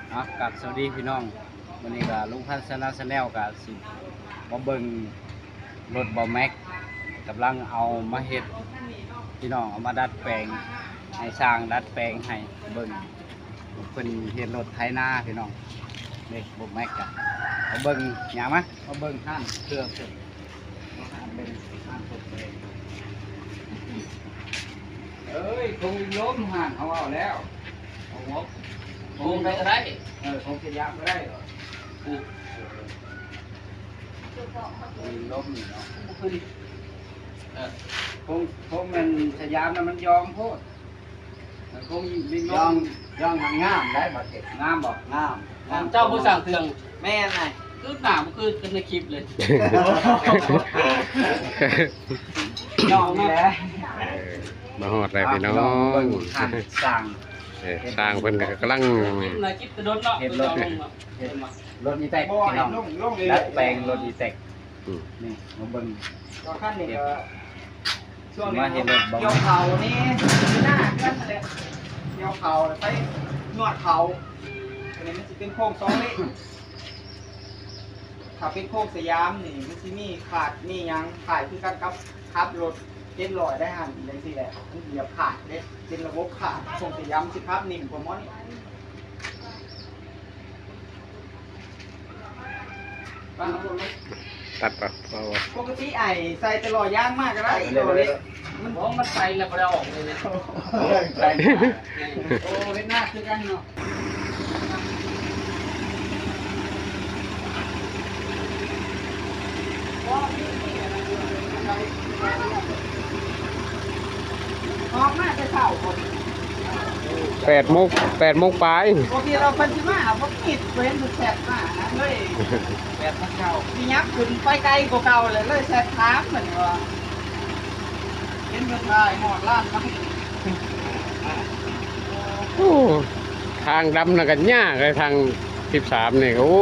ເອົາ ກາບສະຫວັດດີພີ່ນ້ອງ, ມື້ນີ້ກໍລຸງພັນຊະນະ Channel ກໍຊິມາເບິ່ງລົດບ່າວແມັກ ກຳລັງເອົາມາເຮັດ ພີ່ນ້ອງ, ເອົາມາດັດແປງ ໃຫ້ຊ່າງດັດແປງໃຫ້ເບິ່ງ ເພິ່ນເຮັດລົດໄຖນາພີ່ນ້ອງ. ນີ້ບ່າວແມັກກະ ມາເບິ່ງ ຍ່າງມາ ມາເບິ່ງຮ້ານເຄື່ອງເພິ່ນ ມາຫາເບິ່ງຮ້ານເພິ່ນເລີຍ. ເອີຍ ຄົງລົມຮ້ານເຮົາເອົາແລ້ວ ເອົາຫົວ ຄົງໄປກໍໄດ້ ເອີ ຄົງສະຫຍາມກໍໄດ້ ອືມ ຄົງລົມນີ້ເນາະ ເອີ ຄົງ ຄົງແມ່ນສະຫຍາມນະ ມັນຢອງໂພດ. ຢອງ ຢອງງາມໄດ໋ ບາດເຈັບ ງາມບໍ່? ງາມ ງາມ ເຈົ້າບໍ່ສ້າງເຄື່ອງ ແມ່ນນະ ຄືໜ້າບໍ່ຄືກັນໃນຄລິບເລີຍ ຍອມນີ້ແຫຼະ. ເອີ ມາຮອດແລ້ວພີ່ນ້ອງ ເບິ່ງຊ່າງ ຊ່າງເພິ່ນກໍກຳລັງ ຄລິບນະ ຄລິບແຕ່ດົນເນາະ ເຮັດລົດ ເຮັດລົດອີແຕັກພີ່ນ້ອງ ດັດແປງລົດອີແຕັກ. ອືມ ນີ້ມາເບິ່ງ ກໍຄັນນີ້ກໍ ຊ່ວງນີ້ມາເຮັດລົດບໍ່ ກ່ຽວເຂົ້ານີ້ ໜ້າກັນແຫຼະ ກ່ຽວເຂົ້າໄປນວດເຂົ້າ ອັນນີ້ມັນຊິເປັນໂຄ້ງສອງເລນ. ຖ້າເປັນໂຄ້ງສະຫຍາມນີ້ ມັນຊິມີຂາດມີຫຍັງ ຄ້າຍຄືກັນກັບຂັບລົດເຈັດຮ້ອຍໄດ໋ຫັ້ນ ຈັ່ງຊີ້ແຫຼະ ມັນຢາກຂາດເດ້ ເປັນລະບົບຂາດ. ໂຄ້ງສະຫຍາມຊິຂັບນິ່ງກວ່າໝໍນີ້. ຕັດປະ ພໍບໍ່? ປົກກະຕິອ້າຍໃສ່ແຕ່ລໍ້ຢາງມາກໍໄດ້ ລໍ້ເລັກ ມັນ ບໍ່ ມັນໃສ່ແລ້ວບໍ່ໄດ້ອອກເລີຍ ໃສ່ ໂອ້ ເຮັດໜ້າຄືກັນເນາະ. ອອກມາແຕ່ເຊົ້າພຸ້ນ ແປດໂມງ ແປດໂມງປາຍ ບໍ່ຄິດວ່າເພິ່ນຊິມາ ບໍ່ຄິດ ບໍ່ເຫັນເພິ່ນແຊັດມານະ ເລີຍ ແປດໂມງເຊົ້າ ຊິຫຍັບຂຶ້ນໄປໄກກວ່າເກົ່າແລ້ວ ເລີຍແຊັດຖາມເພິ່ນວ່າ ເຫັນເພິ່ນຖ່າຍຮອດຮ້ານມາ. ໂອ້ ທາງດຳນັ້ນກໍຍາກເລີຍ ທາງສິບສາມນີ້ກໍ ໂອ້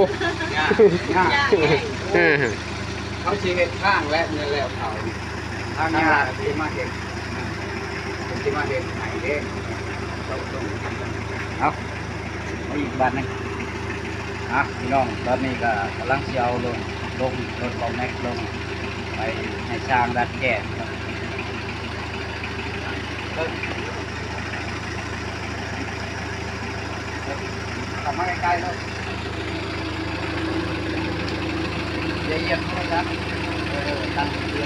ຍາກ ຍາກ ຍາກ ເອີ ເຂົາຊິເຮັດທາງແລ້ວ ແລ້ວເຂົາ ທາງຍາກ ເພິ່ນຊິມາເຮັດ ເພິ່ນຊິມາເຮັດໃຫ້ເດ້. ເອົາ ເອົາອີກບາດໜຶ່ງ ອ່ະ ພີ່ນ້ອງ ຕອນນີ້ກໍກຳລັງຊິເອົາລົງ ລົງ ລົດບ່າວແມັກລົງ ໄປໃຫ້ຊ່າງດັດແກ້. ເຂົ້າມາໃກ້ໆ ໂລດ ຢ່າຢຽບໂທລະສັບ ເອີ ຕັ້ງເທື່ອ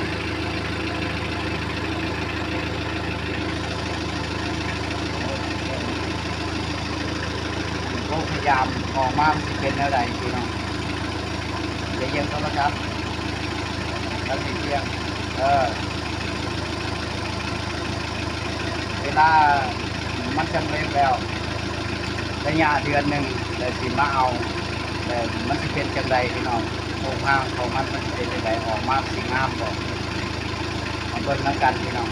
ໂອ້ ພະຍາຍາມອອກມາ ມັນຊິເປັນແນວໃດ ພີ່ນ້ອງ? ຢ່າຢຽບໂທລະສັບ ຕັ້ງເທື່ອ ເອີ. ເວລາມັນສຳເລັດແລ້ວ ໄລຍະເດືອນໜຶ່ງ ແລ້ວຊິມາເອົາ ແລ້ວມັນຊິເປັນຈັ່ງໃດພີ່ນ້ອງ? ໂຄງຮ່າງຂອງມັນ ມັນຊິເປັນຈັ່ງໃດ? ອອກມາຊິງາມບໍ່? ມາເບິ່ງນຳກັນພີ່ນ້ອງ.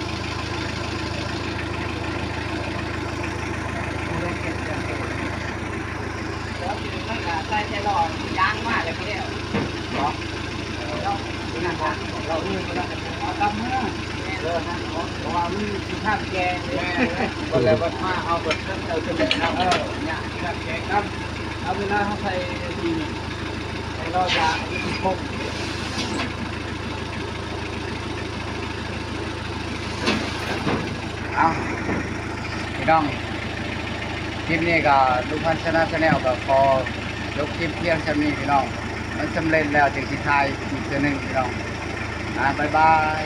ມັນກະໃສ່ແຕ່ລໍ້ຢາງມາແລ້ວກໍແລ້ວເນາະ. ເອີ ເຮົາ ເຮົາ ເຮົາ ເຮົາກັບເມືອ ເອີ ເພາະວ່າມັນຊິທາງແກງເດ້ ແມ່ນແຫຼະ ບັດແລ້ວບັດມາເຮົາກໍເອີ ເອີ ຍາກທາງແກງນຳ. ເອົາ ເວລາເຮົາໃສ່ດີນີ້ ໃສ່ລໍ້ຢາງມັນຊິຄົງ. ເອົາ ພີ່ນ້ອງ ຄລິບນີ້ກໍລຸງພັນຊະນະ Channel ກໍຂໍຈົບຄລິບພຽງສ່ຳນີ້ພີ່ນ້ອງ. ມັນສຳເລັດແລ້ວຈຶ່ງຊິຖ່າຍອີກເທື່ອໜຶ່ງພີ່ນ້ອງ. ອ່າ ບາຍບາຍ.